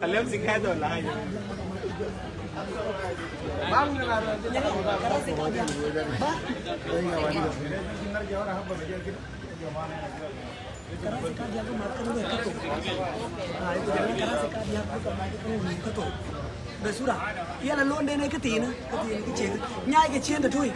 خليه يمسك هذا ولا حاجه. Besura yala londe ne katina katina ki che nyai ke chen da tui.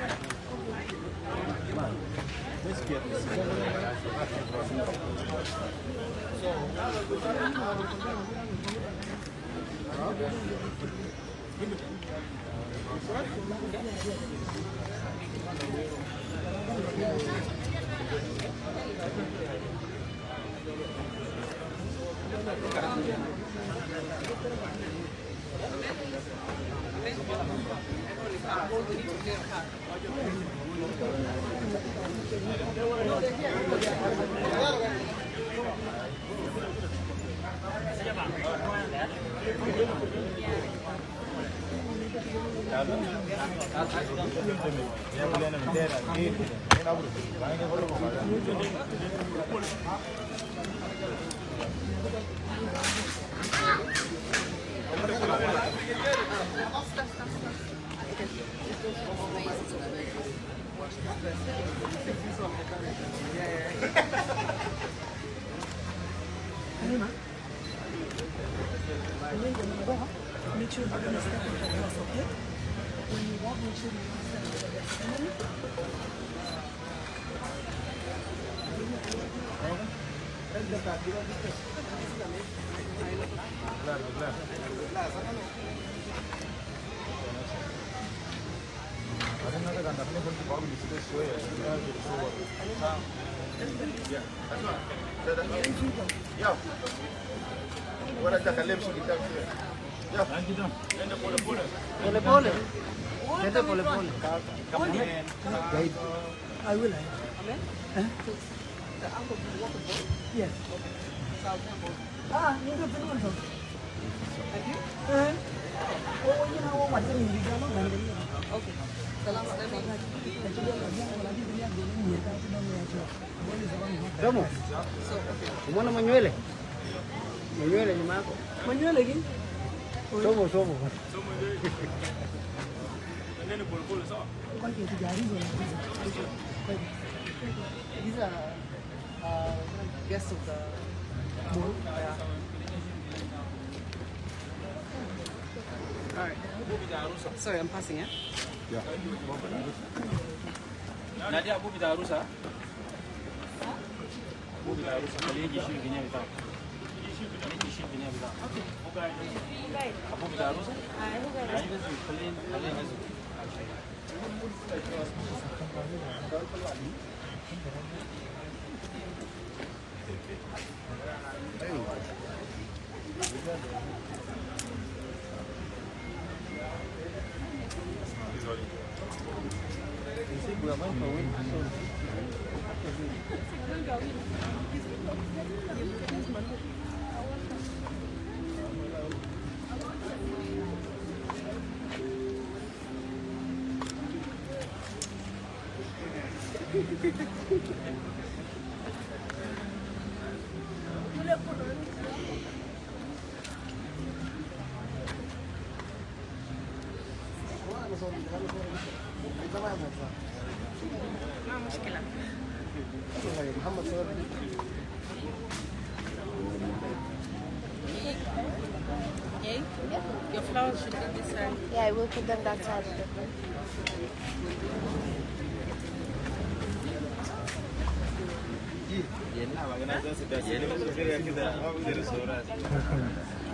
Make sure you're gonna step into the house, okay? When you walk, make sure you step into the house. ولا تخليه يمشي قدام شويه. Pole pole. Tete pole pole. I will. Huh? Yes. Ah, you got the one. Eh? Oh, you know what? Okay. Domo. Umeona manywele? Manywele nyuma yako. Manywele gi? Somo somo. Kwa hiyo tujaribu na These are guests of the board. Yeah. All right. Sorry, I'm passing, yeah? Nadia abu bita harusa. Abu bita harusa. Khali yake shi ginya bita. Yake shi ginya bita. Abu bita harusa. Ai bas khali khali nazu. ما مشكلة. Okay. Your flowers should be this side. Yeah, I will put them that side.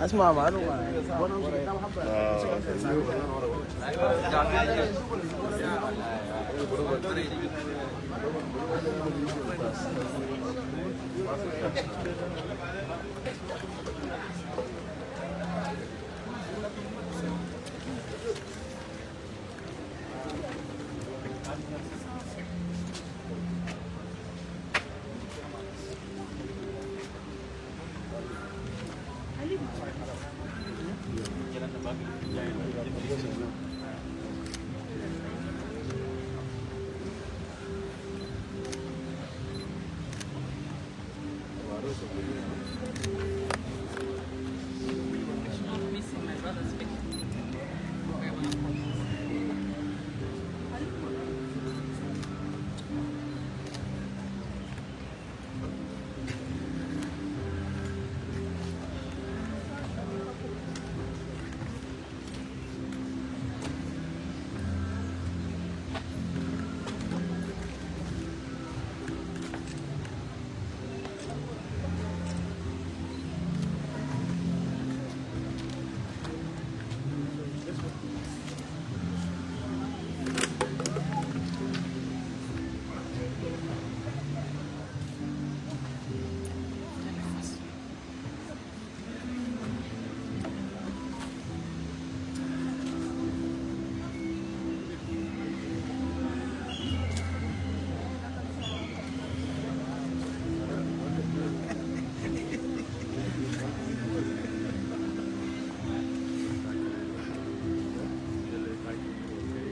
اسمع معلومة.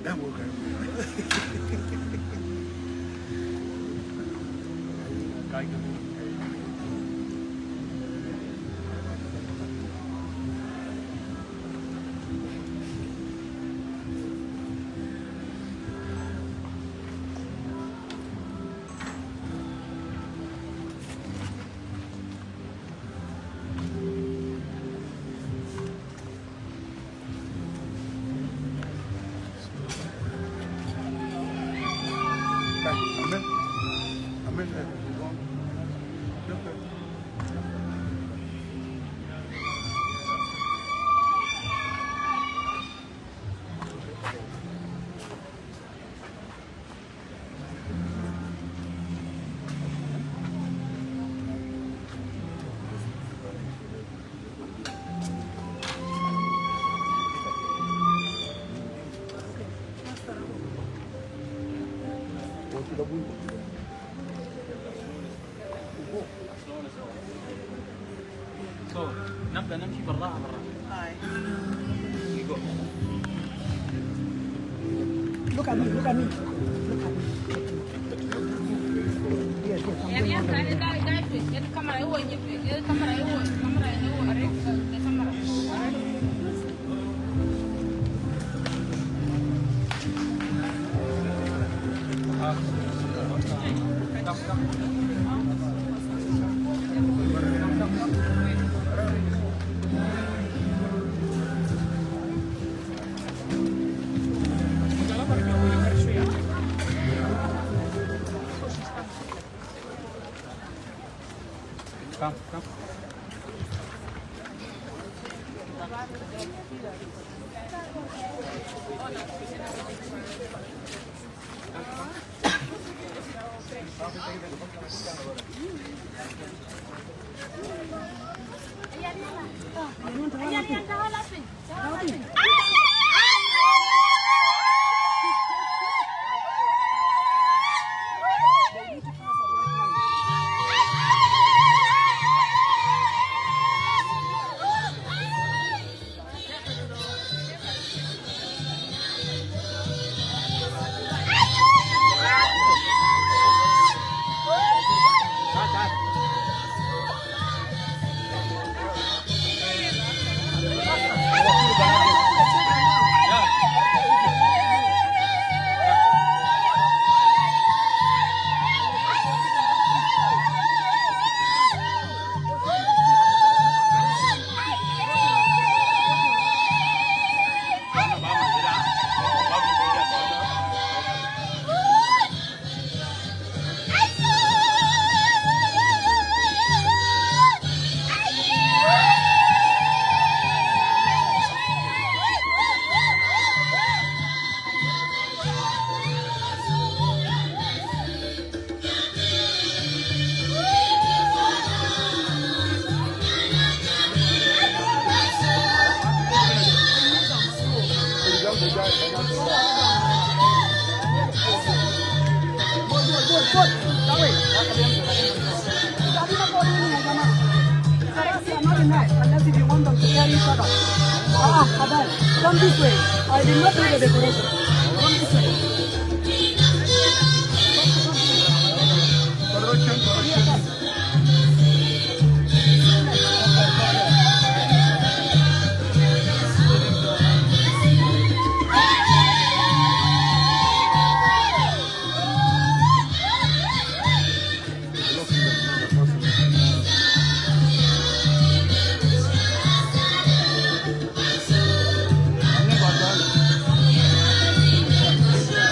Amen. Amen. So نبدا نمشي بالراحه بالراحه. We go. Look at me, look at me. Look at me. Yes, yes. I'm doing Come, come. Good, good, good. That way. Unless if you want them to carry each other. Ah, Adal, come this way. I did not do the decoration. Come this way. Yes, yes. Amen.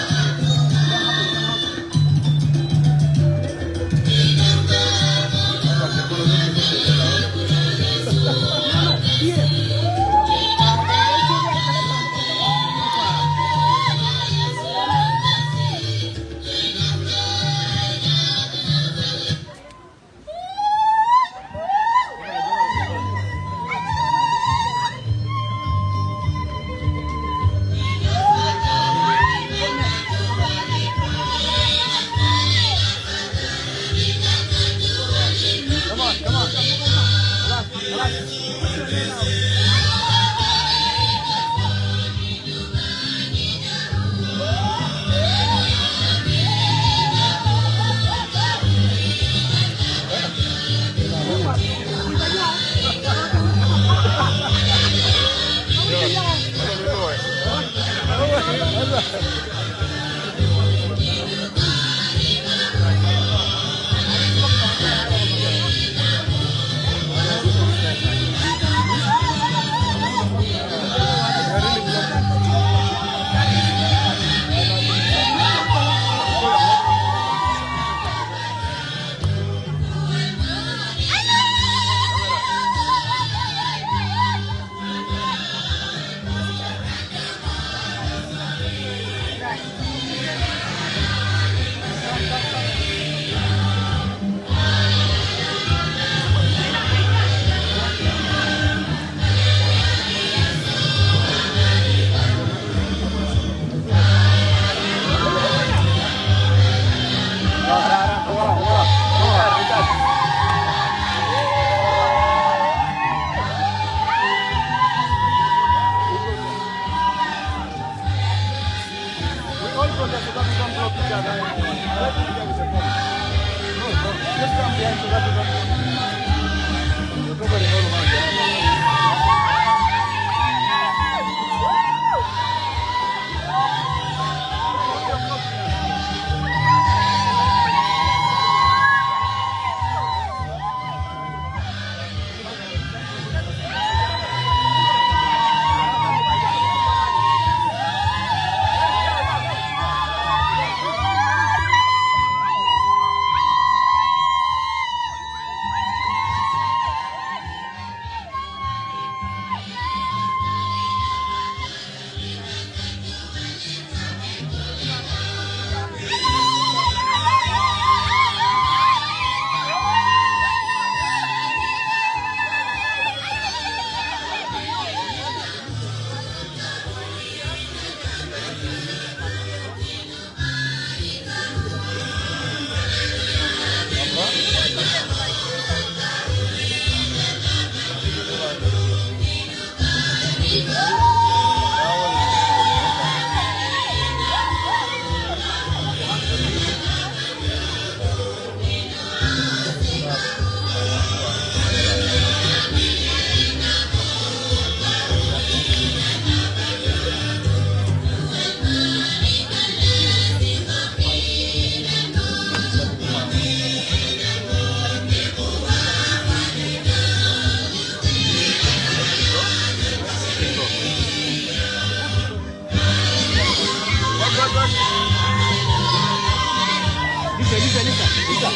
لسه لسه لسه لسه.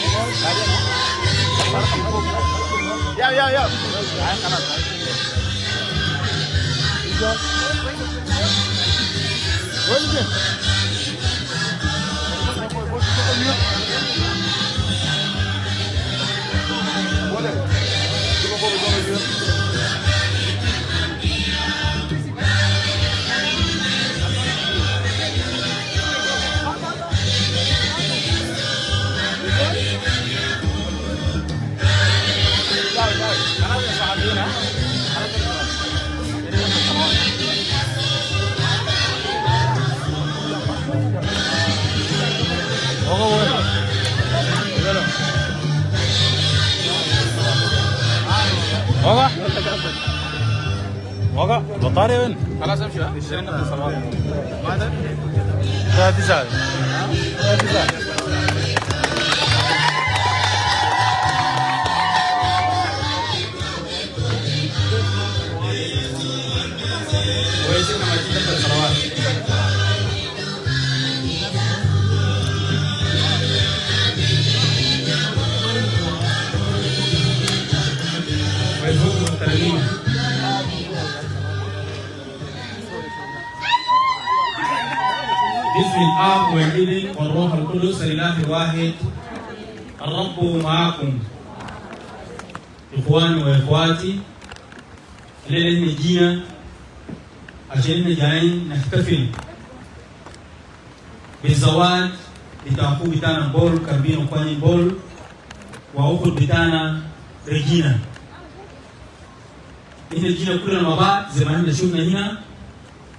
يا يا يا. خلاص يا صحابينا، وقع وقع البطارية وين؟ خلاص امشي. ها اشترينا في الصلوات. الساعة 9، 9. كويس، احنا ماشيين نبدا الصلوات. كويس، محترمين. باسم الآب والابن والروح القدس الإله الواحد، الرب معكم. إخواني وإخواتي، الليلة إحنا جينا عشان إحنا جايين نحتفل بالزواج بتاع أخو بتاعنا بول كاربينو كواني بول وأخت بتاعنا ريجينا. إحنا جينا كلنا مع بعض زي ما إحنا شفنا هنا.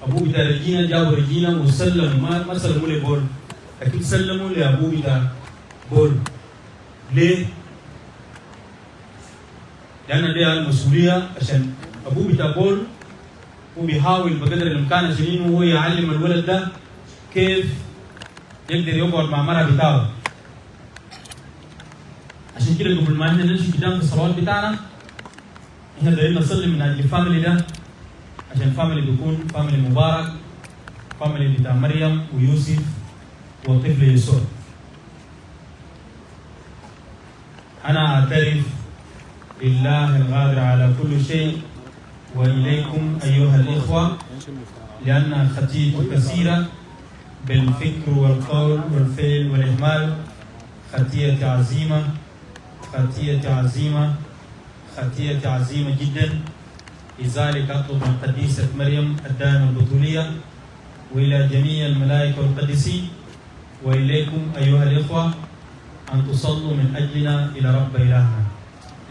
ابوه بتاع ريجينا جابوا ريجينا وسلموا، ما سلموا لبول، لكن سلموا لابوه بتاع بول. ليه؟ لان دي المسؤوليه، عشان ابوه بتاع بول هو بيحاول بقدر الامكان عشان انه هو يعلم الولد ده كيف يقدر يقعد مع مرة بتاعه. عشان كده قبل ما احنا نمشي قدام في الصلوات بتاعنا، احنا دايرين نصلي من اجل ال family ده، عشان family بيكون family مبارك، family بتاع مريم ويوسف والطفل يسوع. أنا أعترف لله القادر على كل شيء وإليكم أيها الإخوة لأن خطيئتي كثيرة بالفكر والقول والفعل والإهمال، خطيئة عظيمة، خطيئة عظيمة، خطيئة عظيمة جدا. لذلك أطلب من قديسة مريم الدائمة البطولية وإلى جميع الملائكة والقديسين وإليكم أيها الإخوة أن تصلوا من أجلنا إلى رب إلهنا،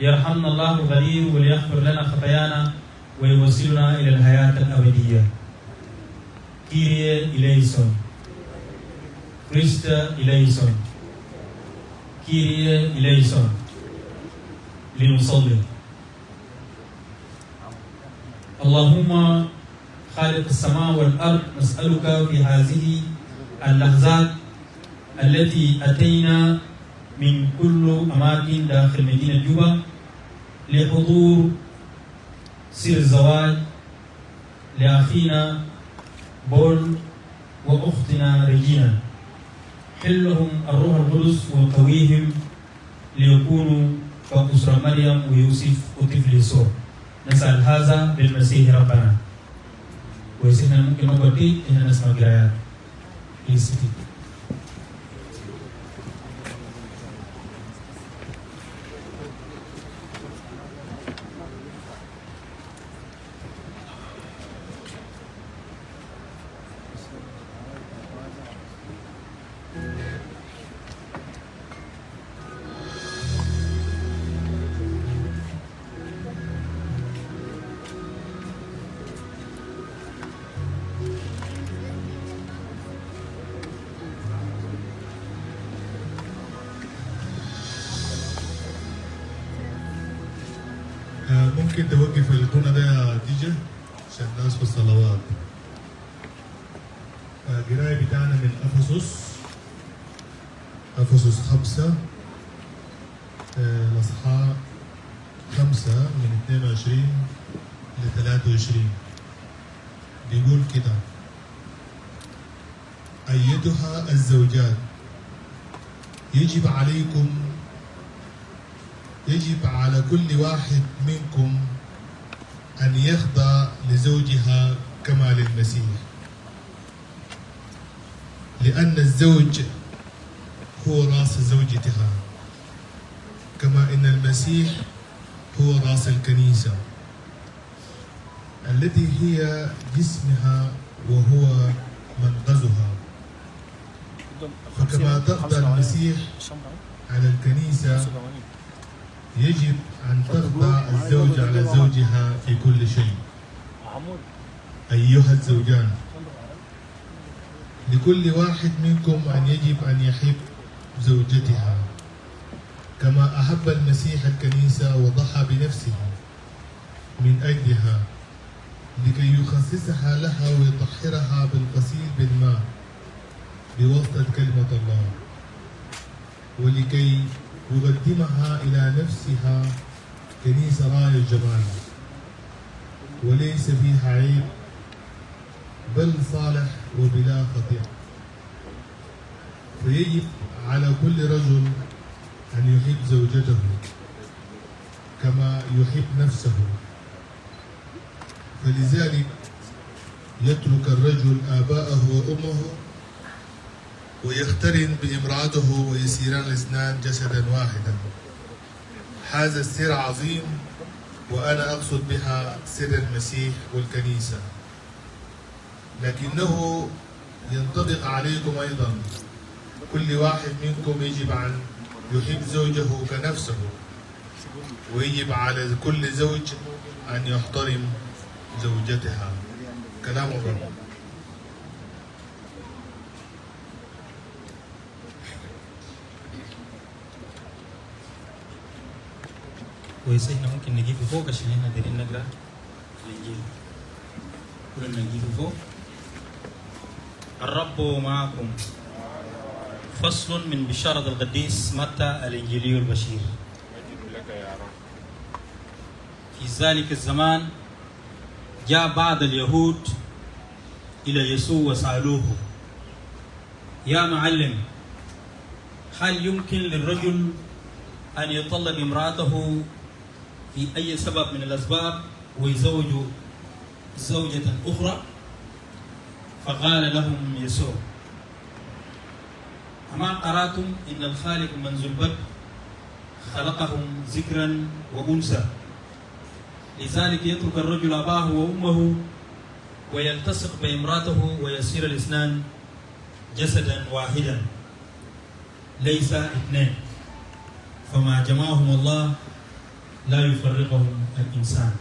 ليرحمنا الله القدير وليغفر لنا خطايانا ويوصلنا إلى الحياة الأبدية. Κύριε ηλέησον. Χριστέ ηλέησον. Κύριε ηλέησον. لنصلي. اللهم خالق السماء والأرض، نسألك في هذه اللحظات التي أتينا من كل أماكن داخل مدينة جوبا لحضور سر الزواج لأخينا بول وأختنا ريجينا، حلهم الروح القدس وقويهم ليكونوا كأسرة مريم ويوسف وطفل يسوع. نسأل هذا بالمسيح ربنا. كويس، احنا ممكن نقعد دي، احنا نسمع قرايات. Please sit. ممكن توقف الغنى ده يا دي جي عشان الناس في الصلوات. القراية بتاعنا من أفسس، أفسس 5، الأصحاح 5 من 22 ل 23. بيقول كده: أيتها الزوجات، يجب عليكم، يجب على كل واحد منكم أن يخضع لزوجها كما للمسيح، لأن الزوج هو راس زوجتها، كما إن المسيح هو راس الكنيسة التي هي جسمها وهو منقذها. فكما تخضع المسيح على الكنيسة، يجب أن تخضع الزوجة على زوجها في كل شيء. أيها الزوجان، لكل واحد منكم أن يجب أن يحب زوجتها كما أحب المسيح الكنيسة وضحى بنفسه من أجلها، لكي يخصصها لها ويطهرها بالغسيل بالماء بواسطة كلمة الله، ولكي يقدمها إلى نفسها كنيسة راية الجمال، وليس فيها عيب، بل صالح وبلا خطيئة. فيجب على كل رجل أن يحب زوجته كما يحب نفسه. فلذلك يترك الرجل آباءه وأمه ويقترن بامرأته ويصيران الاثنان جسدا واحدا. هذا السر عظيم، وأنا أقصد بها سر المسيح والكنيسة، لكنه ينطبق عليكم أيضا. كل واحد منكم يجب أن يحب زوجه كنفسه، ويجب على كل زوج أن يحترم زوجتها. كلام الرب. كويس، احنا ممكن نجيب فوق عشان احنا دايرين نقرا الانجيل. كلنا نجيب فوق. الرب معكم. فصل من بشارة القديس متى الإنجيلي البشير. مجد لك يا رب. في ذلك الزمان جاء بعض اليهود إلى يسوع وسألوه: يا معلم، هل يمكن للرجل أن يطلق امرأته في أي سبب من الأسباب ويزوج زوجة أخرى؟ فقال لهم يسوع: أما قرأتم إن الخالق منذ البدء خلقهم ذكرا وأنثى؟ لذلك يترك الرجل أباه وأمه ويلتصق بامرأته ويصير الاثنان جسدا واحدا، ليس اثنين، فما جمعهم الله لا يفرقهم الإنسان.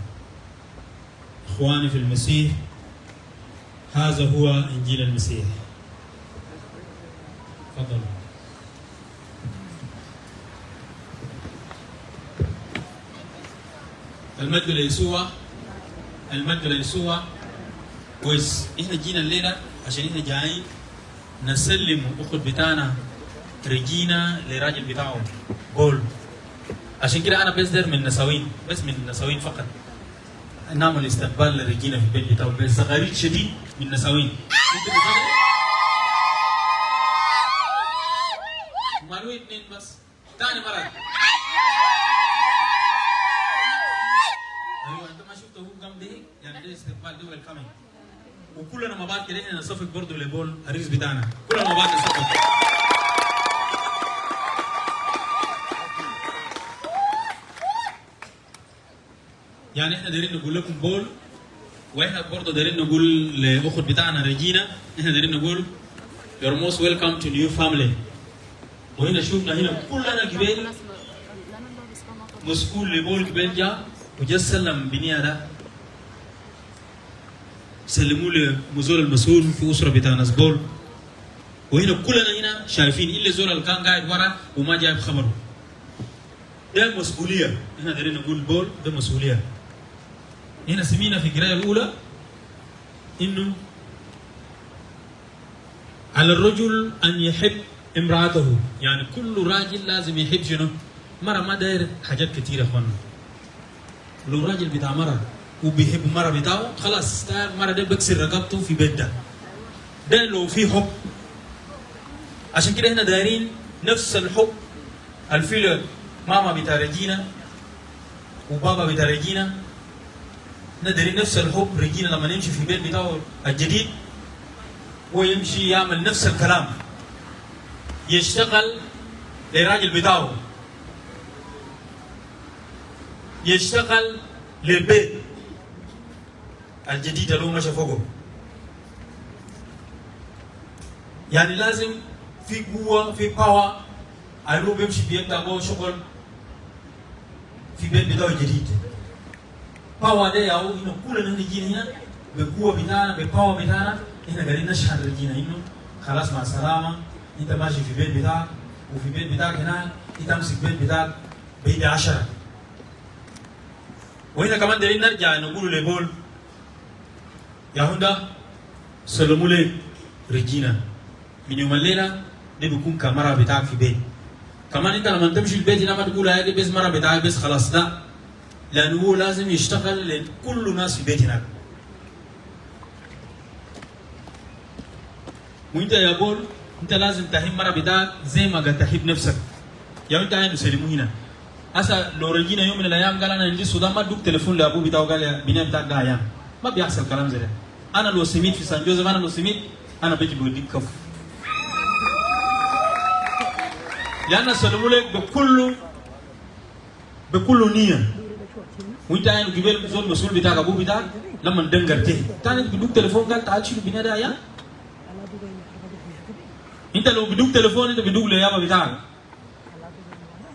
إخواني في المسيح، هذا هو إنجيل المسيح. تفضلوا. المجد ليسوع، المجد ليسوع. كويس، احنا جينا الليله عشان احنا جايين نسلم اخت بتاعنا ريجينا لراجل بتاعه بول. عشان كده انا بس داير من النساوين، بس من النساوين فقط، نعمل استقبال لريجينا في البيت بتاعه بس زغاريد شديد من النساوين. ممكن نزغرد؟ مالو اثنين بس؟ تاني مرة. ايوه، انت ما شفته هو قام ده، يعني ده استقبال، ده welcoming. وكلنا مع بعض كده احنا نصفق برضه لبول الرئيس بتاعنا. كلنا مع بعض نصفق. يعني احنا دايرين نقول لكم بول، واحنا برضه دايرين نقول لاخت بتاعنا ريجينا، احنا دايرين نقول you're most welcome to new family. وهنا شفنا هنا كلنا قبل مسؤول لبول قبل جا وجا سلم بنية ده، سلموا لمزول المسؤول في أسرة بتاع ناس بول. وهنا كلنا هنا شايفين إلا زول اللي كان قاعد ورا وما جايب خبره. ده مسؤولية، احنا دايرين نقول بول ده مسؤولية. هنا سمينا في القراية الأولى إنه على الرجل أن يحب امرأته، يعني كل راجل لازم يحب شنو؟ مرة. ما داير حاجات كثيرة يا اخوانا. لو راجل بتاع مرة وبيحب مرة بتاعه، خلاص، ده مرة ده بكسر رقبته في بيت ده. ده لو في حب. عشان كده احنا دايرين نفس الحب الفي ماما بتاع رجينا وبابا بتاع رجينا. احنا دايرين نفس الحب رجينا لما نمشي في بيت بتاعه الجديد، هو يمشي يعمل نفس الكلام، يشتغل للراجل بتاعه، يشتغل للبيت الجديد اللي هو مشى فوقه. يعني لازم في قوة، في power اللي هو بيمشي بيبدأ بو شغل في بيت بتاعه الجديد. power ده ياهو انه كلنا نجي هنا بقوة بتاعنا، ب power بتاعنا، احنا قاعدين نشحن رجينا انه خلاص مع السلامة، انت ماشي في بيت بتاعك، وفي بيت بتاعك هناك انت امسك بيت بتاعك بيد 10. وهنا كمان دايرين نرجع نقول لبول يا هندا سلموا لي رجينا من يوم الليلة دي بيكون كمرة بتاعك في بيت. كمان انت لما تمشي البيت هنا ما تقول هاي دي بس مرة بتاعك بس خلاص، لا، لانه هو لازم يشتغل لكل الناس في بيت هناك. وانت يا بول انت لازم تحب مرة بتاعك زي ما قد تحب نفسك. يا انت عايز نسلمه هنا. هسا لو رجينا يوم من الايام قال انا عندي السودان، ما دوك تليفون لابو بتاعه قال يا بني بتاعك ده ايام ما بيحصل كلام زي ده. انا لو سميت في سان جوزيف، انا لو سميت انا بيجي بوديك كف، لان سلموا لك بكل نية. وانت عين قبل زول مسؤول بتاعك ابو بتاعك لما ندنجر تاني بدوك تليفون قال تعال شيلوا بني ده ايام. انت لو بدوك تليفون انت بدوك ليابا بتاعك،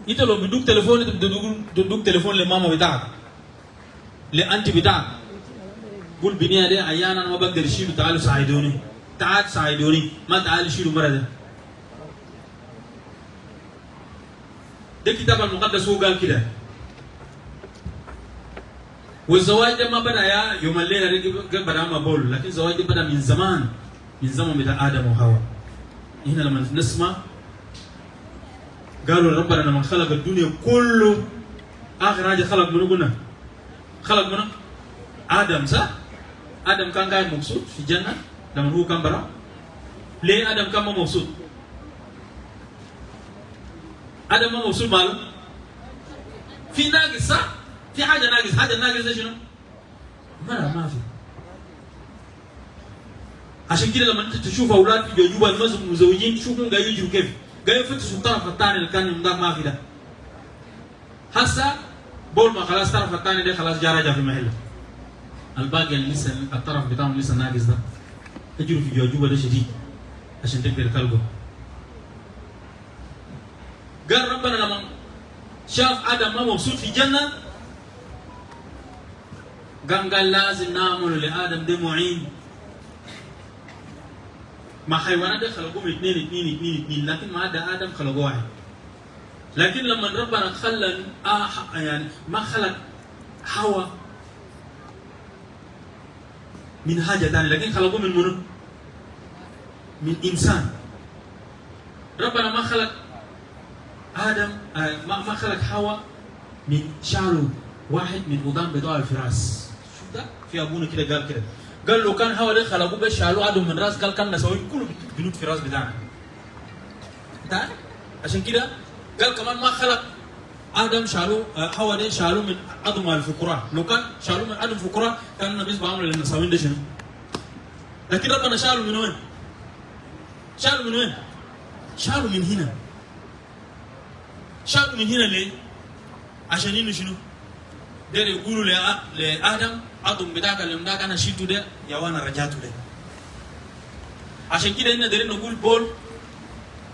انت لو بدوك تليفون انت بدوك تليفون لماما بتاعك، ل aunty بتاعك، قول بنيه ده عيان انا ما بقدر اشيله، تعالوا ساعدوني، تعال ساعدوني، ما تعالوا شيلوا مرة ده. ده الكتاب المقدس هو قال كده. والزواج ده ما بدا يا يوم الليله ده بدا ما بقول، لكن الزواج ده بدا من زمان، من زمن بتاع ادم وحواء. هنا لما نسمع قالوا ربنا لما خلق الدنيا كله اخر حاجه خلق منو؟ قلنا خلق منو؟ ادم، صح؟ ادم كان قاعد مبسوط في الجنه لما هو كان برا. ليه ادم كان ما مبسوط؟ ادم ما مبسوط ماله؟ في ناقص، صح؟ في حاجه ناقص، حاجه ناقص ده شنو؟ ما في. عشان كده لما انت تشوف اولاد في جوبا الناس مزوجين تشوفهم قاعد يجروا كيف؟ قاعد يفتشوا الطرف الثاني اللي كان يوم ما في ده. هسه بول ما خلاص الطرف الثاني ده خلاص جا رجع في محله. الباقي اللي لسه الطرف بتاعهم لسه ناقص ده تجروا في جوبا ده شديد عشان تقدر تلقوا. قال ربنا لما شاف ادم ما مبسوط في الجنه قام قال لازم نعمل لادم ده معين. ما حيوانات ده خلقوهم اثنين اثنين اثنين اثنين، لكن ما عدا ادم خلقوه واحد. لكن لما ربنا خلى يعني ما خلق حواء من حاجه ثانيه، لكن خلقوه من منو؟ من انسان. ربنا ما خلق ادم ما خلق حواء من شالوا واحد من قدام بتوع الفراس. شوف ده في ابونا كده قال كده، قال لو كان حواء ده خلقوه بس شالوا عدو من راس، قال كان نسوي كله بنوت في راس بتاعنا. بتاعنا؟ عشان كده قال كمان ما خلق ادم شالوا حواء ده شالوا من عظم الفقراء، لو كان شالوا من عظم الفقراء كان النبي بعمل للنساوين ده شنو؟ لكن ربنا شالوا من وين؟ شالوا من وين؟ شالوا من هنا. شالوا من هنا ليه؟ عشان انه شنو؟ ده يقولوا لادم عظم بتاعك اللي بتاعك انا شلته ده يا وانا رجعته ده. عشان كده هنا دايرين نقول بول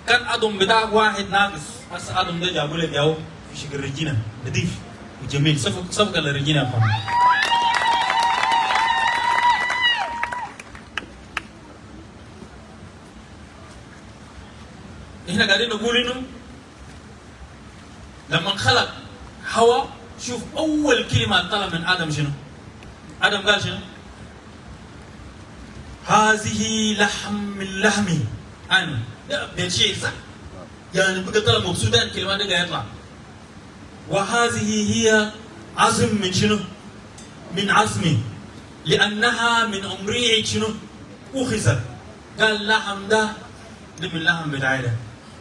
كان عظم بتاعك واحد ناقص، هسه عظم ده جابوا لك ياهو في شكل رجينا نظيف وجميل. صفق لرجينا يا اخوان. احنا قاعدين نقول انه لما خلق حواء شوف اول كلمه طلع من ادم شنو؟ ادم قال شنو؟ هذه لحم من لحمي انا. ده بين شيء صح؟ يعني بقى طلع مبسوط الكلمه دي قاعد يطلع. وهذه هي عظم من شنو؟ من عظمي لانها من امريعي شنو؟ اخذت. قال لحم ده ده من لحم بتاعي ده،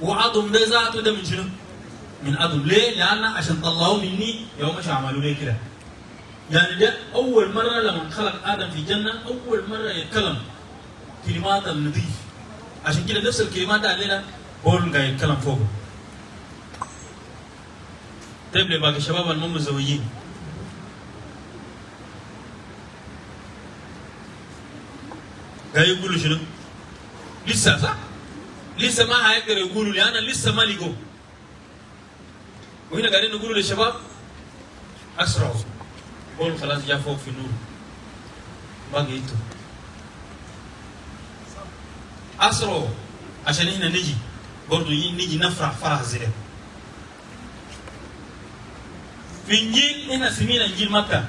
وعظم ده ذاته ده من شنو؟ من عظم. ليه؟ لان عشان طلعوه مني يوم مش عملوا لي كده. يعني ده اول مرة لما خلق ادم في الجنة، اول مرة يتكلم كلمات النظيف. عشان كده نفس الكلمات ده الليلة بول قاعد يتكلم فوقه. طيب، لباقي الشباب المو متزوجين، قاعد يقولوا شنو؟ لسه صح؟ لسه ما هيقدروا يقولوا لان لسه ما لقوا. وهنا قاعدين نقولوا للشباب اسرعوا، بول خلاص جاء فوق في النور، باقي انتوا اسرعوا عشان احنا نجي برضو نيجي نفرح فرح زي ده. في انجيل هنا سمينا انجيل متى،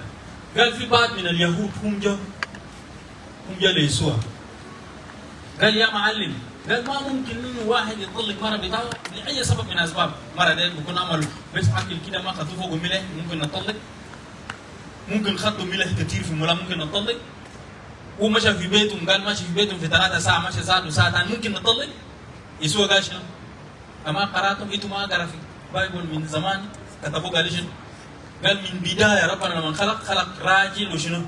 قال في بعض من اليهود هم جا ليسوع، قال يا معلم، قال ما ممكن انه واحد يطلق مرة بتاعه لاي سبب من اسباب. مرة ده بيكون عمل بس اكل كده ما خطوة فوق ملح، ممكن نطلق. ممكن خطوا ملح كثير في ملا، ممكن نطلق. ومشى في بيتهم، قال ماشي في بيتهم في 3 ساعة، مشى ساعة وساعة، ممكن نطلق. يسوع قال شنو؟ أما قرأتم؟ انتم ما قرأ في Bible من زمان كتبوا؟ قال شنو؟ قال من بداية ربنا لما خلق، خلق راجل وشنو؟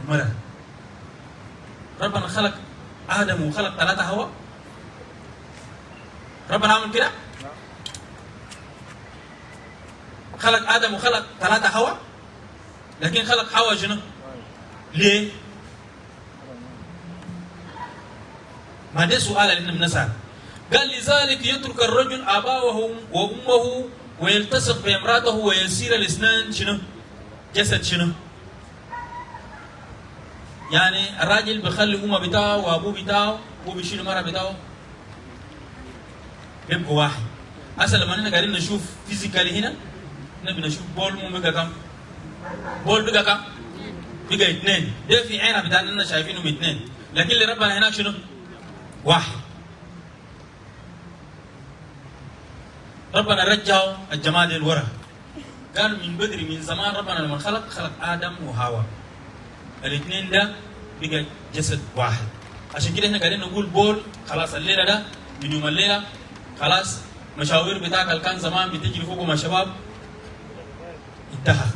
ومرأة. ربنا خلق آدم وخلق ثلاثة حواء؟ ربنا عمل كده؟ خلق آدم وخلق ثلاثة حواء؟ لكن خلق حواء شنو؟ ليه؟ ما ده سؤال اللي احنا بنسأل. قال لذلك يترك الرجل اباه وامه ويلتصق بامراته ويصير الاثنان شنو؟ جسد شنو؟ يعني الراجل بيخلي امه بتاعه وابوه بتاعه وبيشيل المرأة بتاعه، بيبقوا واحد. هسه لما احنا قاعدين نشوف physically هنا، احنا بنشوف بول مو بقى كم؟ بول بقى كم؟ بقى اثنين. ده في عيننا بتاعنا احنا شايفينهم اثنين، لكن اللي ربنا هناك شنو؟ واحد. ربنا رجعوا الجماعة دي ورا، قال من بدري من زمان ربنا لما خلق، خلق ادم وحواء، الاثنين ده بقى جسد واحد. عشان كده احنا قاعدين نقول بول خلاص، الليلة ده، من يوم الليلة خلاص، مشاوير بتاعك اللي كان زمان بتجري فوقه مع شباب انتهى.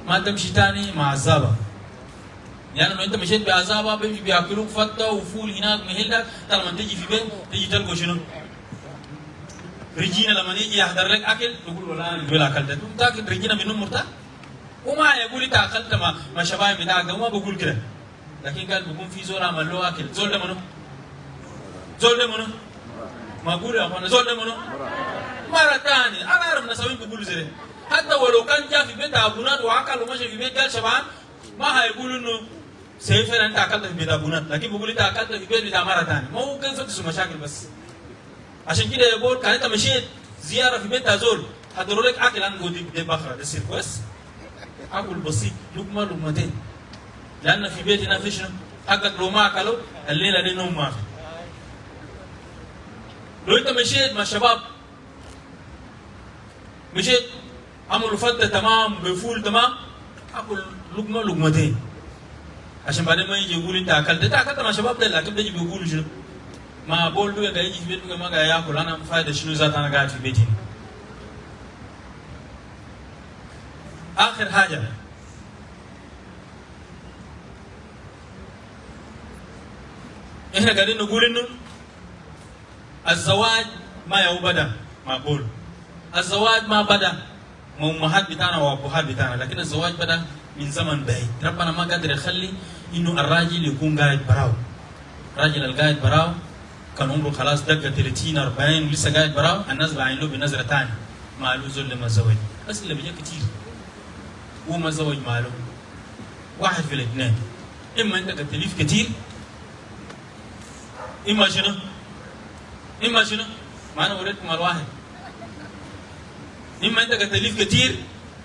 ما تمشي تاني مع عزابه، لانه لو انت مشيت بعزابه بيمشي بياكلوك فته وفول هناك مهلك. لما تيجي في بيت تيجي تلقوا شنو؟ رجينا لما يجي يحضر لك اكل تقول والله انا بلا اكلت، تقوم تاكل رجينا منه مرتاح، وما يقول انت اكلت مع شباب بتاعك ده، وما بقول كده. لكن قال بيكون في زول عمل له اكل. زول ده منو؟ زول ده منو؟ ما اقول يا اخوانا، زول ده منو؟ مرة ثانية. انا اعرف نسوين بيقولوا زي ده. حتى ولو كان جاء في بيت ابونات واكل ومشى في بيت قال شبعان، ما هيقول انه سيف انت اكلت في بيت ابونات، لكن بيقول انت اكلت في بيت بتاع مرة ثانية. ما هو كان فتش مشاكل بس. عشان كده يقول كان انت مشيت زيارة في بيت زول حضروا لك اكل، انا بقول دي بخره، ده سير كويس، اكل بسيط، لقمة لقمتين، لان في بيتنا في شنو؟ حقك لو ما اكلوا الليلة دي نوم ما في. لو انت مشيت مع شباب، مشيت عملوا فتة تمام بفول تمام، اكل لقمة لقمتين، عشان بعدين ما يجي يقول انت اكلت، انت اكلت مع شباب ده. لكن بيجي بيقولوا شنو؟ ما بول بقى قاعد يجي في بيت بقى ما قاعد ياكل، انا فايده شنو ذات انا قاعد في بيتي؟ اخر حاجه، احنا قاعدين نقول انه الزواج ما يهو بدا مع بول، الزواج ما بدا مع امهات بتاعنا وابوهات بتاعنا، لكن الزواج بدا من زمن بعيد. ربنا ما قادر يخلي انه الراجل يكون قاعد براو. الراجل القاعد براو كان عمره خلاص دقه 30 40 ولسه قاعد براو، الناس بعين له بنظره ثانية، ماله زول ما زوج. بس اللي بيجي كتير هو ما زوج ماله؟ واحد في الاثنين، اما انت تلف كتير، اما شنو؟ اما شنو؟ ما انا وريتكم الواحد. اما انت تلف كتير،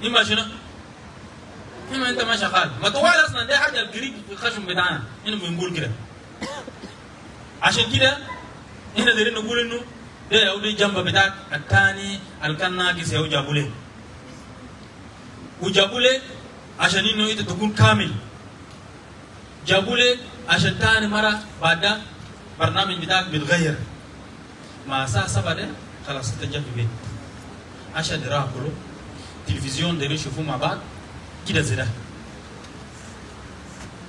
اما شنو؟ اما انت ما شغال. ما طوال اصلا ده حاجة القريب في الخشم بتاعنا هنا بنقول كده. عشان كده احنا دايرين نقول انه ده يا ولي جنب بتاعك الثاني اللي كان ناقص يا جابوا ليه، وجابوا لك عشان انه انت تكون كامل. جابوا لك عشان تاني مرة بعد ده برنامج بتاعك بيتغير. مع الساعة 7 ده خلاص انت جا في البيت. عشاء دراع كله تلفزيون دايرين يشوفوه مع بعض كده زي ده.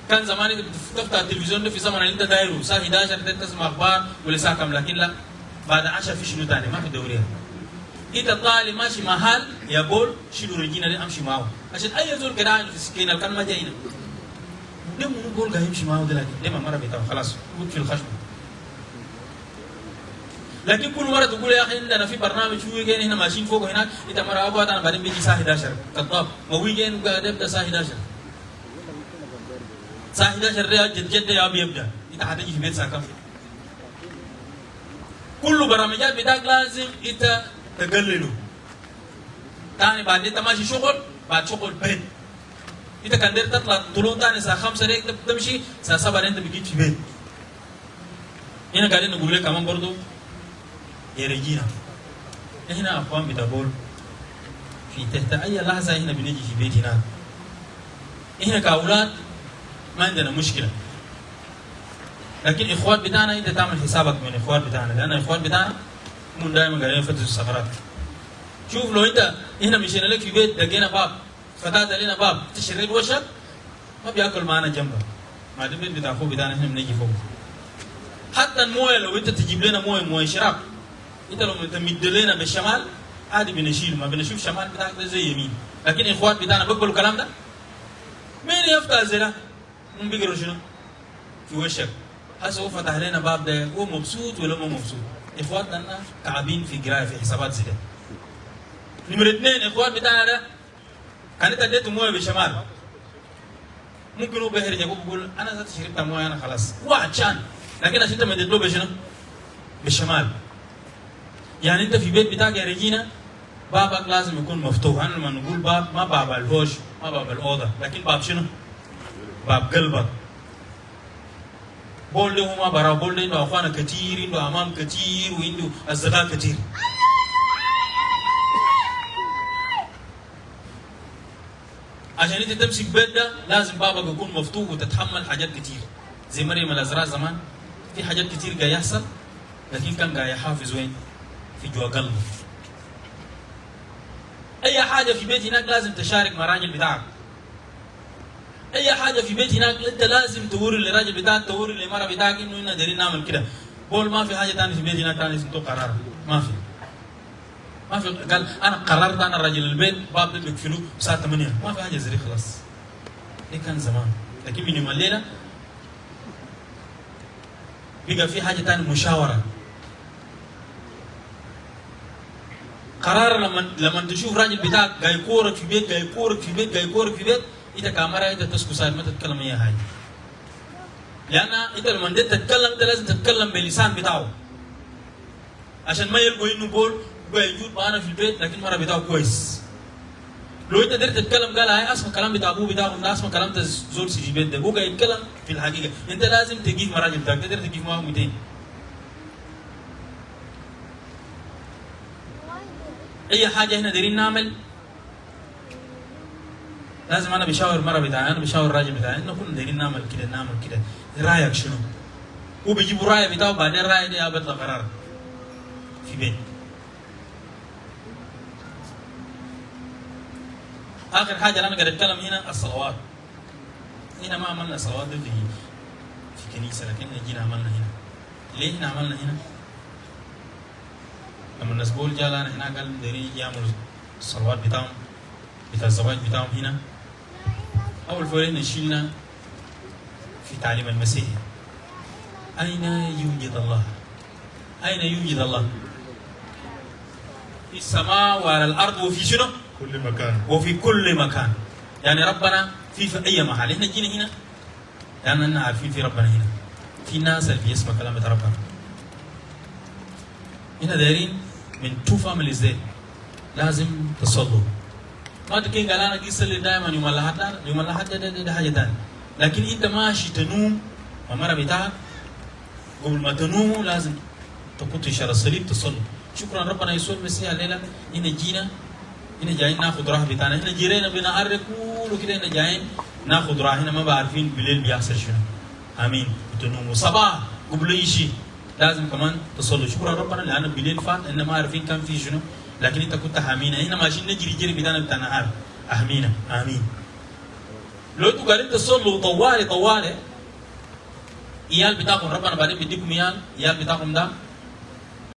كان زمان انت بتفتح التلفزيون ده في زمن اللي انت دايرة الساعة 11 انت تسمع اخبار ولا الساعة كم، لكن لا بعد 10 في شنو تاني ما في دورية. انت طالع ماشي محل يا بول شيلوا رجينا دي امشي معه عشان اي زول كده في السكينة كان ما جاينا ده مو بول قاعد يمشي معه ده، لكن ده ما مرة بتاعه خلاص في الخشم. لكن كل مرة تقول يا اخي عندنا في برنامج في weekend هنا ماشيين فوق هناك، انت مرة اقعد انا بعدين بيجي الساعة 11 كذاب، ما weekend قاعد يبدا الساعة 11 الساعة 11 ده جد جد يا بيبدا، انت حتجي في بيت الساعة كم؟ كل برامجات بتاعك لازم انت تقلله. تاني بعد انت ماشي شغل، بعد شغل بيت. انت كان داير تطلع طلوع تاني الساعة 5 دي انت بتمشي الساعة 7 انت بقيت في بيت. هنا قاعدين نقول لك كمان برضو يا رجينا، احنا اخوان بتقول في تحت اي لحظة احنا بنيجي في بيت هناك. احنا كاولاد ما عندنا مشكلة، لكن اخوات بتاعنا انت تعمل حسابك من اخوات بتاعنا، لان اخوات بتاعنا هم دائما قاعدين يفتشوا الثغرات. شوف لو انت احنا مشينا لك في بيت دقينا باب، فتحت علينا باب تشرد وشك ما بياكل معنا جنبك. ما ده البيت بتاع اخوه بتاعنا احنا بنجي فوق. حتى المويه لو انت تجيب لنا مويه، مويه شراب، انت لو تمد لنا بالشمال عادي بنشيل، ما بنشوف شمال بتاعك ده زي يمين. لكن اخوات بتاعنا بيقبلوا الكلام ده؟ مين يفتح زي ده؟ هم بيقروا شنو؟ في وشك. هسه هو فتح لنا باب ده هو مبسوط ولا مو مبسوط؟ اخواتنا كعبين في قرايه في حسابات زي ده. نمرة اثنين اخوات بتاعنا ده كان انت اديته مويه بالشمال ممكن هو بيهرج ابوه بيقول انا ذاتي شربت مويه انا خلاص هو عطشان، لكن عشان انت مديت له بشنو؟ بالشمال. يعني انت في بيت بتاعك يا رجينا بابك لازم يكون مفتوح. انا لما نقول باب ما باب الهوش ما باب الاوضة، لكن باب شنو؟ باب قلبك. بول ده هو ما برا، بول ده عنده اخوانا كتير، عنده امام كتير، وعنده اصدقاء كتير. عشان انت تمسك بيت ده لازم بابك يكون مفتوح وتتحمل حاجات كتير. زي مريم الازرع زمان في حاجات كتير قاعد يحصل، لكن كان قاعد يحافظ وين؟ في جوا قلبه. اي حاجة في بيت هناك لازم تشارك مع الراجل بتاعك. اي حاجة في بيت هناك انت لازم توري للراجل بتاعك، توري للمرأة بتاعك انه احنا دايرين نعمل كده. بول ما في حاجة ثانية في بيت هناك ثاني اسمه قرار، ما في. ما في قال انا قررت انا راجل البيت باب ده بيقفلوه الساعة 8، ما في حاجة زي خلاص. دي كان زمان، لكن من يوم الليلة بقى في حاجة ثانية مشاوره. قرار لما تشوف راجل بتاعك جاي يكورك في بيت، جاي يكورك في بيت، جاي يكورك في بيت، انت كاميرا انت تسكت ساعة ما تتكلم اي حاجة. لان انت لما تتكلم انت لازم تتكلم باللسان بتاعه. عشان ما يلقوا انه بول قاعد يجود معانا في البيت لكن مرة بتاعه كويس. لو انت قدرت تتكلم قال هاي اسمع كلام بتاع ابوه بتاعه، ده اسمع كلام زول سيدي بيت ده، هو قاعد يتكلم في الحقيقة، انت لازم تجيب مع الراجل بتاعك، تقدر تجيب معه 200. اي حاجة احنا دايرين نعمل لازم انا بشاور المرة بتاعي، انا بشاور الراجل بتاعي، انه كنا دايرين نعمل كده نعمل كده، رايك شنو؟ هو بيجيبوا راي بتاعه، بعدين الراي ده بيطلع قرار في بيت. اخر حاجة اللي انا قاعد اتكلم هنا الصلوات. هنا ما عملنا صلوات دي في كنيسة، لكن جينا عملنا هنا. ليه هنا عملنا هنا؟ لما الناس بقول جاء لنا هنا قال دايرين يجي يعملوا الصلوات بتاعهم بتاع الزواج بتاعهم هنا. أول فورين شيلنا في تعليم المسيح. أين يوجد الله؟ أين يوجد الله؟ في السماء وعلى الأرض وفي شنو؟ كل مكان. وفي كل مكان. يعني ربنا في أي محل. إحنا جينا هنا لأننا عارفين في ربنا هنا. في ناس اللي بيسمع كلام ربنا. هنا دايرين من two families دي لازم تصلوا. ما تكين قال انا قصة اللي دائما يوم الاحد، لا يوم الاحد ده حاجة ثانية. لكن انت ماشي تنوم المرة بتاعك قبل ما تنوموا لازم تكون اشارة الصليب تصلوا. شكرا ربنا يسوع المسيح الليلة هنا جينا، هنا جايين ناخذ راحة بتاعنا، هنا جرينا بنعرق كله كده، هنا جايين ناخذ راحة، هنا ما بعرفين بالليل بيحصل شنو. امين. وتنوموا صباح قبل اي شيء لازم كمان تصلوا. شكرا ربنا لان بالليل فات احنا ما عارفين كان في شنو، لكن انت كنت حامينا. احنا ماشيين نجري جري بتاعنا بتاع نهار، احمينا. امين. لو انتوا قاعدين تصلوا طوالي طوالي، عيال بتاعكم ربنا بعدين بيديكم عيال، عيال بتاعكم ده